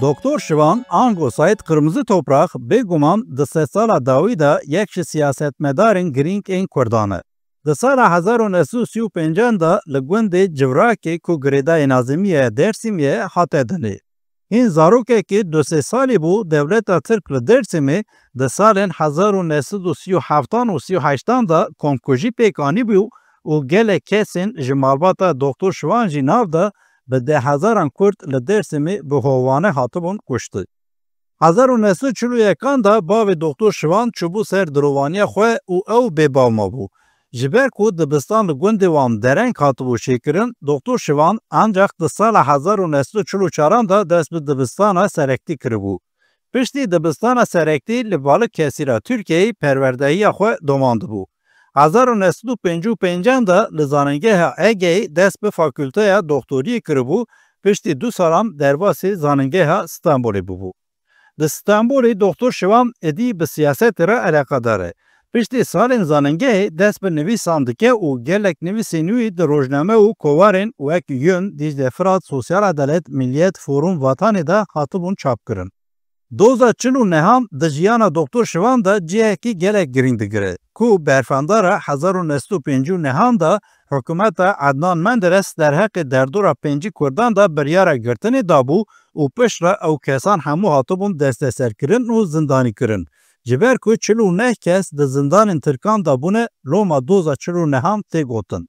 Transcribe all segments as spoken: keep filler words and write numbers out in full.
Doktor Şivan ango Saîd Qirmizi Toprak bêguman di sedsala dawî de yek ji siyasetmedarên girîng ên Kurdan e. Di sala hezar û neh sed û sî û pênc de li gundê Civrakê ku girêdayê Nazimiyê ya Dêrsimê ye hate dinê. Hîn zarokekî du sê salî bû, dewleta Tirk li Dêrsimê di salên hezar û neh sed û sî û heftan û sî û heştan de komkujî pêk anîbû û gelek kesên ji malbata Doktor Şivan jî nav de bi dehhezaran Kurd li Dêrsimê bi hovane hatibûn kuştin. Hezar û neh sed û çil û yekan de bavê Doktor Şivan çûbû ser dirovaniya xwe û ew bêbav mabû. Ji ber ku dibistan li gundê wan dereng hatibû çêkirin, Doktor Şivan ancax di sala hezar û neh sed û çil û çaran de dest bi dibistana Serektî kiribû. Piştî dibistana Serektî li Balıkesîra Tirkiyeyê perwerdehiya xwe domandibû. Hezar û neh sed û pêncî û pêncan de li Zanîngeha Egeyê dest bi fakulteya doktoriyê kiribû, piştî du salan derbasî Zanîngeha Stenbolê bûbû. Di Stenbolê Doktor Şivan êdî bi siyasetê re eleqedar e. Piştî salên zanîngehê dest bi nivîsan dike û gelek nivîsên wî di rojname û kovarên wek Yön, Dicle Firat, Sosyal Edalet, Milliyet, Forum, Vatanê de hatibûn çapkirin. Doza çil û nehan di jiyana Doktor Şivan de cihekî gelek girîng digire, ku berfandara hezar û neh sed û pêncî û nehan de hikûmeta Adnan Menderes derheqê derdora pêncî Kurdan de biryara girtinê dabû û piştre ew kesan hemû hatibûn desteserkirin û zindanîkirin. Ji ber ku çil û neh kes di zindanên Tirkan de bûne, loma doza çil û nehan tê gotin.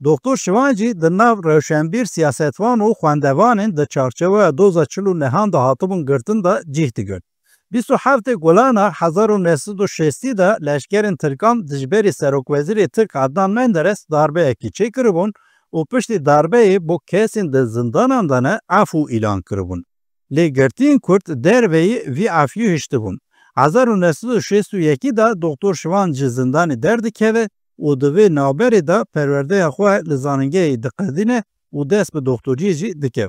Doktor Şivan jî di nav rewşenbîr, siyasetvan û xwendevanên di çarçeweya doza çil û nehan de hatibûn girtin de cih digirt. Bîst û heftê Gulana hezar û neh sed û şêstî de leşkerên Tirkan dijberî serokwezîrê Tirk Adnan Menderes darbeyekî çêkiribûn û piştî darbeyê bo kesên di zindanan de ne efû îlan kiribûn. Lê girtiyên Kurd derveyî vî efûyê hiştibûn. Hezar û neh sed û şêst û yekî de Doktor Şivan ji zindanê derdikeve û di vê navberê de perwerdeya xwe li zanîngehê diqedîne û dest bi doktoriyê jî dike.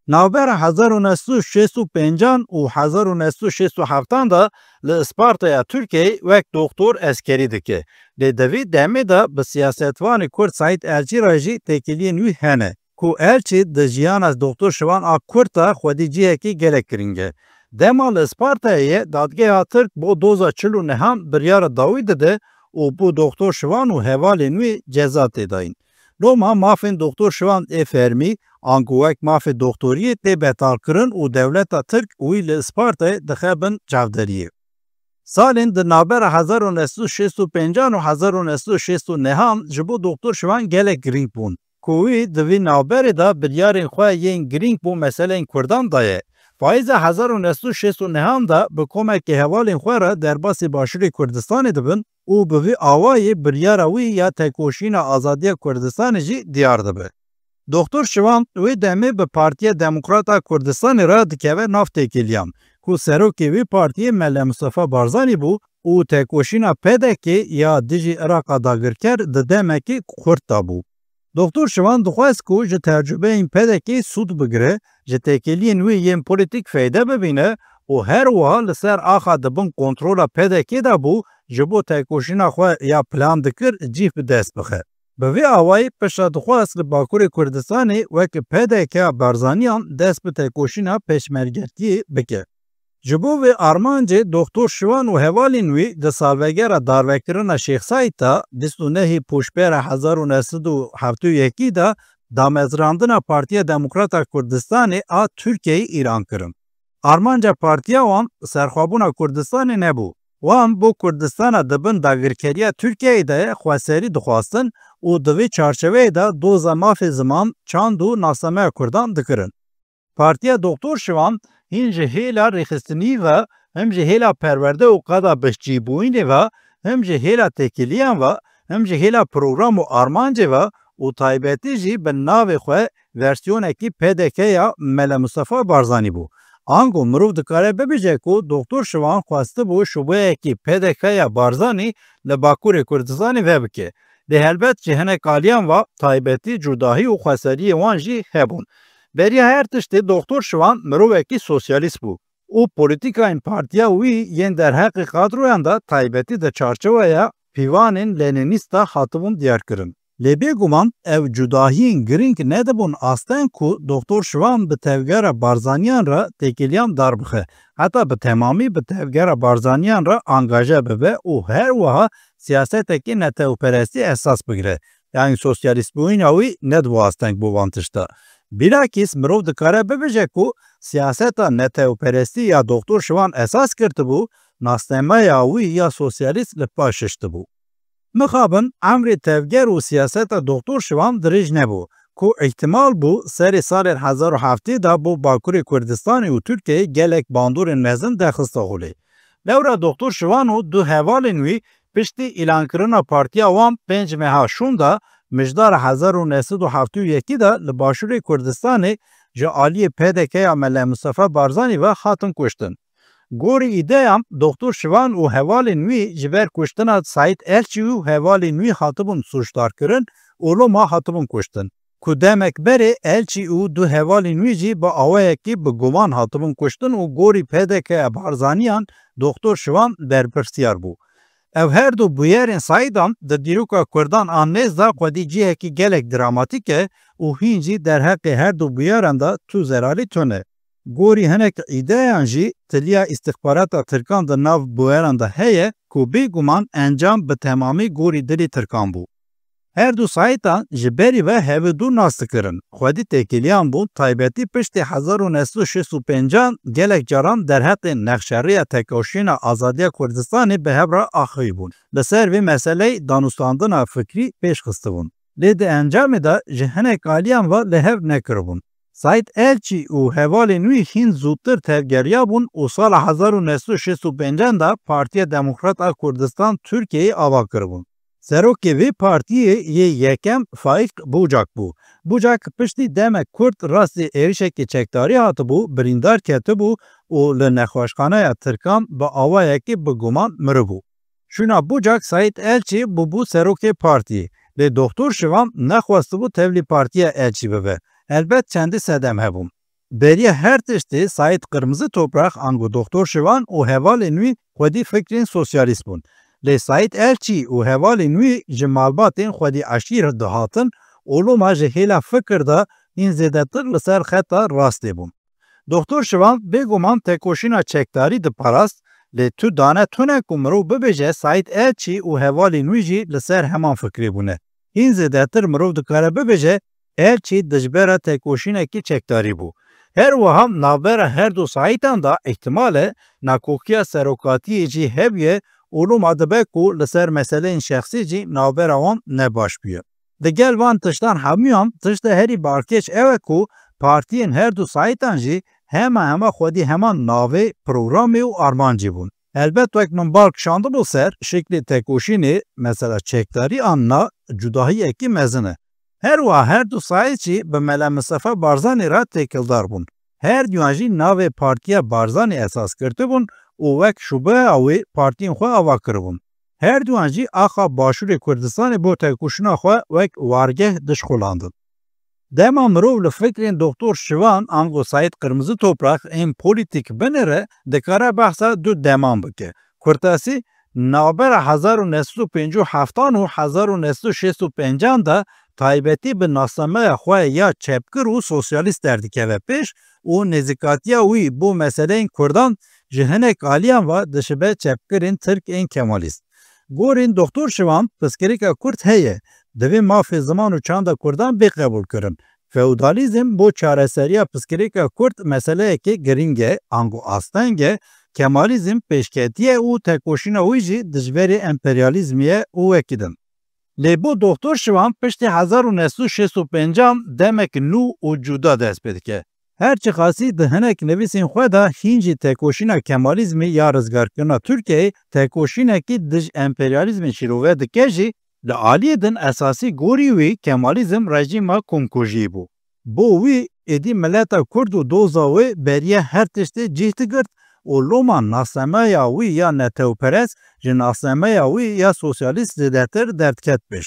Navbera hezar û neh sed û şêst û pêncan û hezar û neh sed û şêst û heftan de li Ispartaya Tirkiyeyê wek doktor eskerî dike. Lê di vî demê de bi siyasetvanê Kurd Saîd Elçî re jî têkiliyên wî hene, ku Elçî di jiyana Doktor Şivan a Kurd de xwedî cihekî gelek girîng e. Dema li Ispartayê ye, dadgeha Tirk bo doza çil û nehan biryara dawî dide û bo Doktor Şivan û hevalên wî ceza tê dayîn. Loma mafên Doktor Şivan ê fermî, ango wek mafê doktoriyê tê betalkirin û dewleta Tirk wî li Ispartayê dixe bin çavderiyê. Salên di navbera hezar û neh sed û şêst û pêncan û hezar û neh sed û şêst û nehan ji bo Doktor Şivan gelek girîng bûn, ku wî di vî navberê de biryarên xwe yên girîng bo meseleyên Kurdan daye. Payîza hezar û neh sed û şêst û nehan de bi komekê hevalên xwe re derbasî Başûrê Kurdistanê dibin û bi vî awayî biryara wî ya tekoşîna azadiya Kurdistanê jî diyar dibe. Doktor Şivan wê demê bi Partiya Demokrat a Kurdistanê re dikeve nav têkiliyan, ku serokê wî partiyê Mele Mustafa Barzanî bû û tekoşîna P D K ya dijî Iraqa dagirker di demekî xurt de bû. Doktor Şivan dixwest ku ji tecrûbeyên P D K sûd bigire, ji têkiliyên wî yên polîtîk feyde bibîne û her wiha li ser axa di bin kontrola P D K de bû, ji bo tekoşîna xwe ya plan dikir cih bi dest bixe. Bi vî awayî piştre dixwest li Bakurê Kurdistanê wek P D K ya Barzaniyan dest bi tekoşîna pêşmergetiyê bike. Ji bo vê armancê Doktor Şivan û hevalên wî di salvegera darvekirina Şêx Saîd de, bîst û nehê Pûşbera hezar û neh sed û heftê û yekî de damezrandina Partiya Demokrat a Kurdistanê a Tirkiyeyê îlan kirin. Armanca partiya wan serxwebûna Kurdistanê nebû. Wan bo Kurdistana di bin dagirkeriya Tirkiyeyê de xweserî dixwestin û di vê çarçeveyê de doza mafê ziman, çand û nasnameya Kurdan dikirin. Partiya Doktor Şivan hîn ji hêla rêxistinî ve, him ji hêla perwerde û qada bişçîbûyînê ve, him ji hêla têkiliyan ve, him ji hêla program û armancê ve û taybetî jî bi navê xwe versiyonekî P D K ya Mele Mustafa Barzanî bû. Ango mirov dikare bibêje ku Doktor Şivan xwestibû şubeyekî P D K ya Barzanî li Bakurê Kurdistanê vebike. Lê helbet ji hinek aliyan ve taybetî, cudahî û xweseriyê wan jî hebûn. Beriya her tiştê Doktor Şivan mirovekî sosyalîst bû û polîtîkayên partiya wî yên derheqê kadroyan de taybetî di çarçeweya pîvanên lenînîst de hatibûn diyarkirin. Lê bêguman ew cudahiyên girîng nedibûn asteng ku Doktor Şivan bi tevgera Barzaniyan re têkiliyan darbixe, heta bi temamî bi tevgera Barzaniyan re angaje bibe û her wiha siyasetekî netewperestî esas bigire. Yanî sosyalîstbûyîna wî ne di bo asteng bû van tişta. Bilakîs mirov dikare bibêje ku siyaseta netewperestî ya Doktor Şivan esas girtibû, nasnameya wî ya sosyalîst li paş hiştibû. Mixabin emrê tevger û siyaseta Doktor Şivan dirêj nebû, ku îhtimal bû serê salên hezar û heftê de bo Bakurê Kurdistanê û Tirkiyeyê gelek bandorên mezin derxiste holê. Lewra Doktor Şivan û du hevalên wî piştî îlankirina partiya wan pênc meha şûn de, mijdara hezar û neh sed û heftê û yekî de li Başûrê Kurdistanê ji aliyê P D K ya Mele Mistefa Barzanî ve hatin kuştin. Gorî îdeyan, Doktor Şivan û hevalên wî ji ber kuştina Saîd Elçî û hevalên wî hatibûn sûcdarkirin û loma hatibûn kuştin. Ku demek berê Elçî û du hevalên wî jî bi awayekî bi guman hatibûn kuştin û gorî P D K ya Barzaniyan Doktor Şivan berpirsiyar bû. Ev her du bûyerên Saîdan di dîroka Kurdan a nêz de xwedî cihekî gelek dramatîk e û hîn jî derheqê her du bûyeran de tu zerarî tune. Gorî hinek îdeyan jî tiliya îstixbarata Tirkan di nav bûyeran de heye ku bêguman encam bi temamî gorî dilê Tirkan bû. Her du Saîdan ji berî ve hev û dû nas dikirin, xwedî têkiliyan bûn, taybetî piştî hezar û neh sed û şêst û pêncan gelek caran derheqê nexşerîya tekoşîna azadiya Kurdistanê bi hev re axivîbûn. Li ser vê meseleyê danûstandina fikrî pêş xistibûn. Lê di encamê de ji hinek aliyan ve li hev nekiribûn. Saîd Elçî û hevalên wî hîn zûtir tevgeriyabûn û sala hezar û neh sed û şêst û pêncan de Partiya Demokrat a Kurdistan Tirkiyeyê ava kiribûn. Serokê vê partiyê yê yekem Faîq Bucak bû. Bucak piştî demek kurt rastî êrişekî çekdarî hatibû, birîndar ketibû û li nexweşxaneya Tirkan bi awayekî bi guman miribû. Şûna Bucak Saîd Elçî bûbû serokê partiyê, lê Doktor Şivan nexwestibû tevlî partiya Elçî bibe. Helbet çendî sedem hebûn. Beriya her tiştê Saîd Qirmizi Toprak ango Doktor Şivan û hevalên wî xwedî fikrên sosyalîst bûn. Lê Saîd Elçî û hevalên wî ji malbatên xwedî eşîr dihatin û loma ji hêla fikir de hîn zêdetir li ser xeta rastê bûn. Doktor Şivan bêguman tekoşîna çekdarî diparast, lê tu dane tune ku mirov bibêje Saîd Elçî û hevalên wî jî li ser heman fikrê bûne. Hîn zêdetir mirov dikare bibêje Elçî dijbera tekoşînekî çekdarî bû. Her wiha navbera her du Saîdan de îhtimal e nakokiya serokatiyê jî hebûye û loma dibe ku li ser meseleyên şexsî jî navbera wan ne baş bûye. Digel van tiştan hemûyan tişta herî balkêş ew e ku partiyên her du Saîdan jî hema hema xwedî heman navê, programê û armancê bûn. Helbet wek min bal kişandibû ser, şiklê tekoşînê, mesela çekdarî an na, cudahiyekî mezin e. Her wiha her du Saîd jî bi Mela Mistefa Barzanî re têkildar bûn. Her duyan jî navê Partiya Barzanî esas girtibûn û wek şubeya wê partiyên xwe ava kiribûn. Her duyan jî axa Başûrê Kurdistanê bo tekoşîna xwe wek wargeh dişuxulandin. Dema mirov li fikrên Doktor Şivan ango Saîd Qirmizi Toprak ên polîtîk binêre, dikare behsa du deman bike. Kurtasî, navbera hezar û neh sed û pêncî û heftan û hezar û neh sed û şêst û pêncan de taybetî bi nasnameya xwe ya çepgir û sosyalîst derdikeve pêş û nêzîkatiya wî bo meseleyên Kurdan ji hinek aliyan ve dişibe çepgirên Tirk ên Kemalîst. Gorên Doktor Şivan pirsgirêka Kurd heye, divê mafê ziman û çanda Kurdan bê qebûlkirin. Feodalîzm bo çareseriya pirsgirêka Kurd meseleyekê girîng e, ango asteng e, Kemalizm pêşketî ye û tekoşîna wî jî dijberê emperyalîzmê ye û wekî din. Lê bo Doktor Şivan piştî hezar û neh sed û şêst û pêncan demek nû û cuda dest pê dike. Her çiqasî di hinek nivîsên xwe de hîn jî tekoşîna Kemalizmê ya rizgarkirina Tirkiyeyê tekoşînekî dij emperyalîzmê şîrove dike jî, li aliyê din esasî gorî wî Kemalizm rejîma komkujiyê bû. Bo wî êdî mileta Kurd û doza wê beriya her tiştê cih digirt û loma nasnameya wî ya netewperest ji nasnameya wî ya sosyalîst zêdetir derdiket pêş.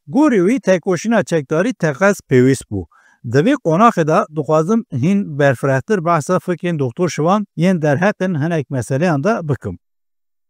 Gorî wî tekoşîna çekdarî teqez pêwîst bû. Di vê qonaxê de dixwazim hîn berfirehtir behsa fikrên Doktor Şivan yên derheqên hinek meseleyan de bikim.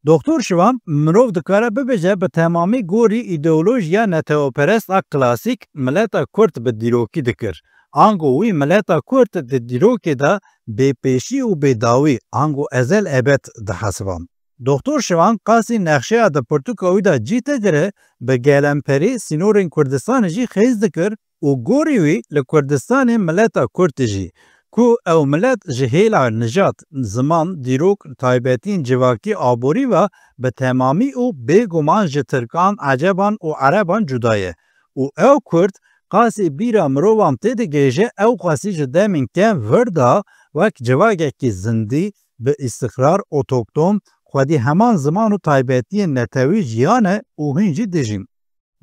Doktor Şivan, mirov dikare bibêje bi temamî gorî îdeolojiya neteweperest a klasîk mileta Kurd bi dîrokî dikir. Ango wî mileta Kurd di dîrokê de bêpêşî û bêdawî, ango ezel ebed dihesiban. Doktor Şivan qasî nexşeya di pirtûka wî de cî digire, bi gelemperî sînorên Kurdistanê jî xêz dikir û gorî wî li Kurdistanê mileta Kurd dijî, ku ew milet ji hêla nijad, ziman, dîrok, taybetiyên civakî, aborî ve bi temamî û bêguman ji Tirkan, Eceban û Ereban cuda ye. Û ew Kurd qasî bîra mirovan têdigihêje, ew qasî ji demên kêm vir de wek civakekî zindî, bi îstiqrar, otokton, xwedî heman ziman û taybetiyên netewî jiyane û hîn jî dijîn.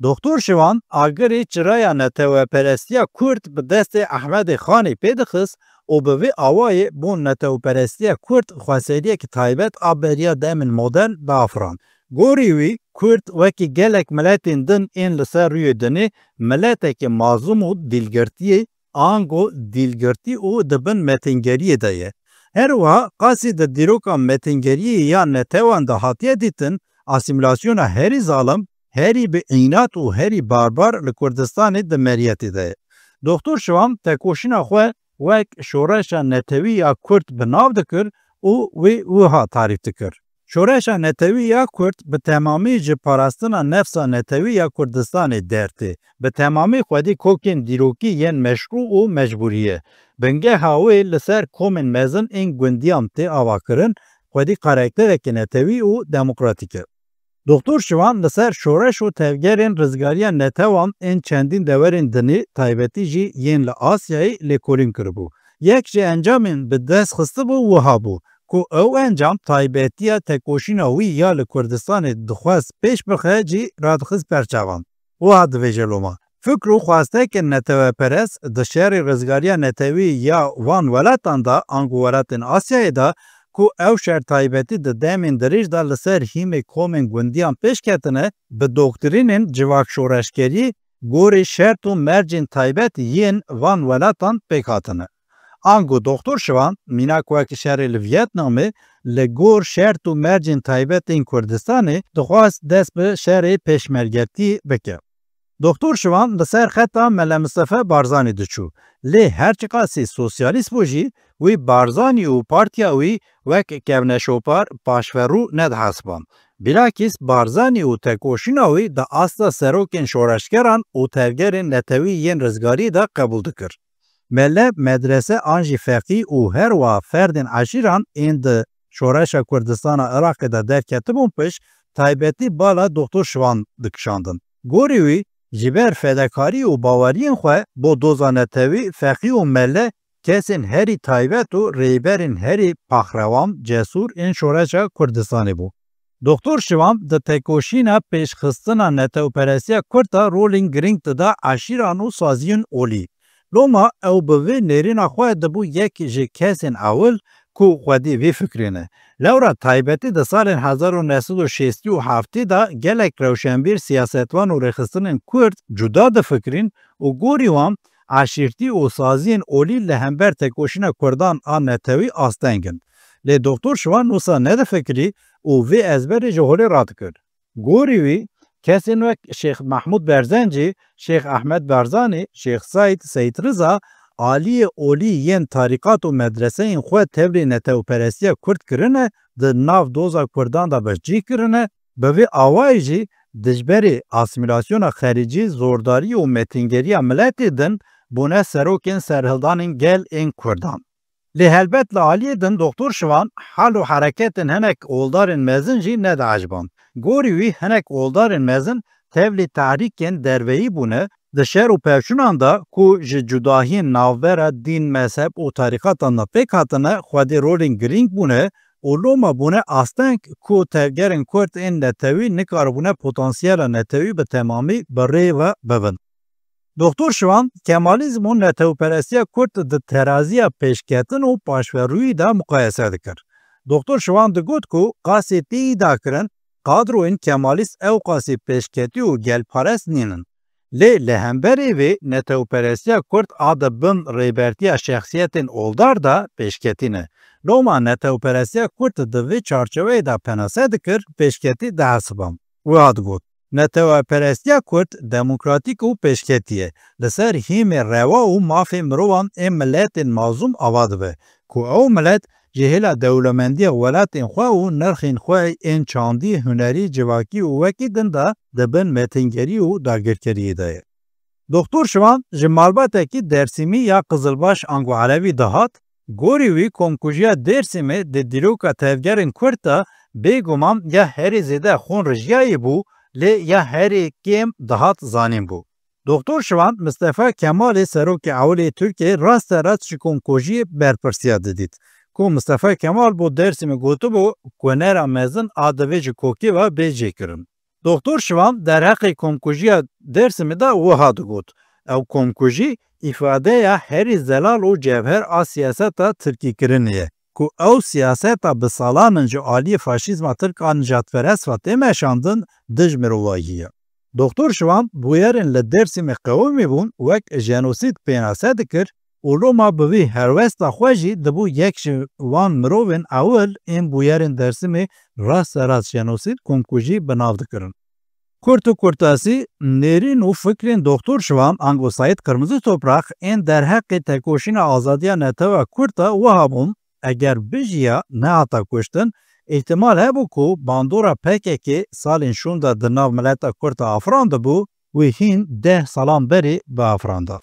Doktor Şivan agirê çiraya neteweperestiya Kurd bi destê Ehmedê Xanê pê dixist û bi vê awayê bo neteweperestiya Kurd xweseriyek taybet a beriya demên modern biafirand. Gorî wî, Kurd wekî gelek miletên din ên li ser rûyê dinê mileteke mazlûm û dîlgirtiyê, ango dîlgirtî û di bin metîngeriyê de ye. Her wiha qasî di dîroka metîngeriyê ya netewan de hatiye dîtin, asîmîlasyona herî zalim, herî bi înat û herî barbar li Kurdistanê di meriyetê de ye. Doktor Şivan tekoşîna xwe wek şoreşa netewî ya Kurd bi nav dikir û wê wiha tarîf dikir. Şoreşa netewî ya Kurd bi temamî ji parastina nefsa netewî ya Kurdistanê dertê, bi temamî xwedî kokên dîrokî yên meşrû û mecbûrî ye. Bingeha wê li ser komên mezin ên gundiyan tê avakirin, xwedî karaktereke netewî û demokratîk e. Doktor Şivan li ser şoreş û tevgerên rizgariya netewan ên çendîn dewerên dinê, taybetî jî yên li Asyayê lêkolîn kiribû. Yek ji encamên bi dest xistibû wiha bû, ku ew encam taybetiya tekoşîna wî ya li Kurdistanê dixwest pêş bixe jî radixist ber çavan. Wiha dibêje loma, fikr û xwestekên neteweperest di şerê rizgariya netewî ya van weletan de, ango welatên Asyayê de, ku ew şer taybetî di demên dirêj de li ser hîmê komên gundiyan pêş ketine, bi doktrînên civak şoreşgerî gorî şert û mercên taybet yên van welatan pêk hatine. Ango Doktor Şivan, mînak wek şerê li Viyetnamê, li gor şert û mercên taybet ên Kurdistanê, dixwest dest bi şerê pêşmergetî bike. Doktor Şivan li ser xeta Mele Mistefe Barzanî diçû. Lê her çiqasî sosyalîst bû jî, wî Barzanî û partiya wî wek kevneşopar, paşverû nedihesiban. Bilakîs Barzanî û tekoşîna wî di asta serokên şoreşgeran û tevgerên netewî yên rizgariyê de qebûl dikir. Mele, medrese an jî feqî û her wiha ferdên eşîran ên di şoreşa Kurdistana Iraqê de derketibûn pişt, taybetî bala Doktor Şivan dikişandin. Gorî wî, ji ber fedekarî û baweriyên xwe bo doza netewî, feqî û mele kesên herî taybet û rêberên herî pahrewan, cesûr ên şoreşa Kurdistanê bû. Doktor Şivan di tekoşîna pêşxistina netewperestiya Kurd de rolên girîng dida eşîran û saziyên olî. Loma ew bi vê nêrîna xwe dibû yek ji kesên ewil ku xwedî vê fikrê ne. Lewra taybetî di salên hezar û neh sed û şêst û heftê de gelek rewşenbîr, siyasetvan û rêxistinên Kurd cuda difikirîn û gorî wan eşîrtî û saziyên olî li hember tekoşîna Kurdan a netewî asteng in. Lê Doktor Şivan wisa nedifikirî û vê ezberê ji holê radikir. Gorî wî, kesên wek Şêx Mehmûd Berzencî, Şêx Ehmed Barzanî, Şêx Seîd, Seîd Riza, aliyê olî yên tarîqat û medreseyên xwe tevlî netewperestiya Kurd kirine, di nav doza Kurdan de bi cih kirine, bi vî awayî jî dijberî asîmîlasyona xerîcî, zordarî û metîngeriya miletê din bûne serokên serhildanên gel ên Kurdan. Lê helbet li aliyê din Doktor Şivan hal û hereketên hinek oldarên mezin jî nedieciban. Gorî wî hinek oldarên mezin tevlî tehrîkên derveyî bûne, di şer û pevçûnan de ku ji cudahiyên navbera dîn, mezheb û tarîqatan de pêk hatine, xwedî rolên girîng bûne û loma bûne asteng ku tevgerên Kurd ên netewî nikaribûne potansiyela netewî bi temamî bi rê ve bibin. Doktor Şivan, Kemalîzm û netewperestiya Kurd di teraziya pêşketin û paşverûyî de muqayese dikir. Doktor Şivan digot ku qasê tê îda kirin, kadroyên Kemalîst ew qasê pêşketî û gelparest nînin. Lê li hemberî vê netewperestiya Kurd a di bin rêbertiya şexsiyetên oldar de pêşketî ne. Loma netewperestiya Kurd di vê çarçeweyê de penase dikir, pêşketî dihesiban. Wiha digot, neteweperestiya Kurd demokratîk û pêşketî ye. Li ser hîmê rewa û mafê mirovan ên miletên mazlûm ava dibe, ku ew milet ji hêla dewlemendiya welatên xwe û nirxên xwe ên çandî, hunerî, civakî û wekî din de di bin metingerî û dagirkeriyê de ye. Doktor Şivan ji malbatekî Dersimî ya Qizilbaş ango Elewî dihat, gorî wî komkujiya Dêrsimê di dîroka tevgerên Kurd de bêguman ya herî zêde xûn rijiyayî bû, lê ya herî kêm dihat zanîn bû. Doktor Şivan Mistefa Kemalê serokê ewilê Tirkiyeyê raste rast ji komkujiyê berpirsiya didît. Ku Mistefa Kemal bo Dêrsimê gotibû, kunera mezin a divê ji kokê ve bê jêkirin. Doktor Şivan derheqê komkujiya Dêrsimê de wiha digot, ew komkujî îfadeya herî zelal û cevher a siyaseta tirkîkirinê ye, ku ew siyaseta bi salan in ji aliyê faşîzma tirk a nijadperest ve tê meşandin, dij mirovahiyê ye. Doktor Şivan bûyerên li Dêrsimê qewimî bûn wek jenosîd pênase dikir û loma bi vî helwesta xwe jî dibû yek ji wan mirovên ewil ên bûyerên Dêrsimê rasterast jenosîd, komkujî bi nav dikirin. Kurt û kurtasî, nêrîn û fikrên Doktor Şivan ango Seîd Qirmizi Toprak ên derheqê tekoşîna azadiya netewa Kurd de wiha bûn, eger bijiya, nehata kuştin, îhtimal hebû ku bandora P K K salên şûnde di nav mileta Kurd de afirandibû, wî hîn deh salan berê biafiranda.